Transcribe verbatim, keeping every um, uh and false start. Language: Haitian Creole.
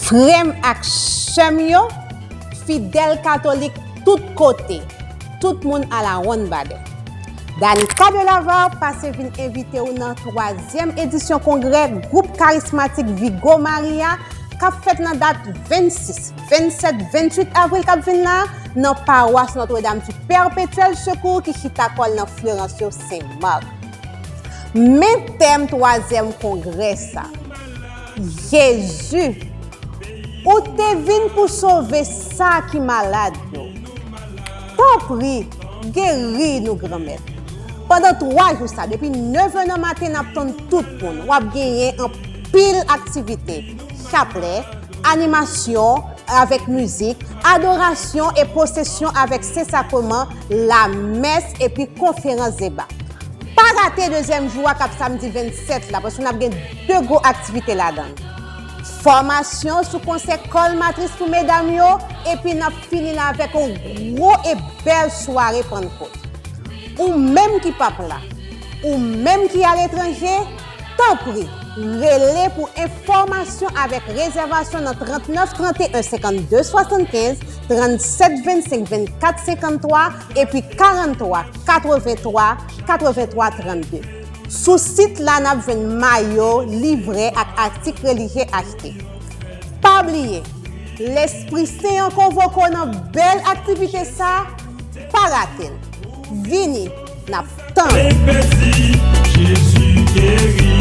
Frè m ak sè m yo, fidèl katolik tout kote, tout moun alawonnbadè. Danica de Lavar pase vin envite w nan twazyèm edisyon kongrè gwoup karismatik Vigo Maria k ap fèt nan dat vennsis, vennsèt, venntuit avril k ap vin la nan pawas Notre Dame du Perpétuel Secours ki chita kò l nan Florencio Saint Marc. Men tèm twazyèm kongrè sa, Jezi, ou te vin pou sove sa ki malad yo. Tanpri, geri nou, Granmèt. Pandan twa jou sa, depi nevè nan maten, n ap tann tout moun. W ap genyen anpil aktivite, chaplè, animasyon avèk mizik, adorasyon e pwosesyon avèk Sen Sakreman, lamès epi konferans deba. Pa rate dezyèm jou a k ap samdi vennsèt la, paske n ap gen de gwo aktivite ladan l. Fòmasyon sou konsèy kòl matris pou medam yo, epi n ap fini l avèk yon gwo e bèl sware Pannkot. Ou menm ki p ap la, ou menm ki aletranje, tanpri, rele pou enfòmasyon avèk rezèvasyon nan trannèf trannteyen senkannde swasannkenz, trannsèt vennsenk vennkat senkanntwa, epi karanntwa katrevenntwa katrevenntwa trannde. Sou sit la, n ap jwenn mayo, livrè ak atik relijye achte. Pa bliye, Lespri Sen an konvoke w nan bèl aktivite sa, pa rate l. Vini, n ap tann ou. Enpesi, Jezi geri.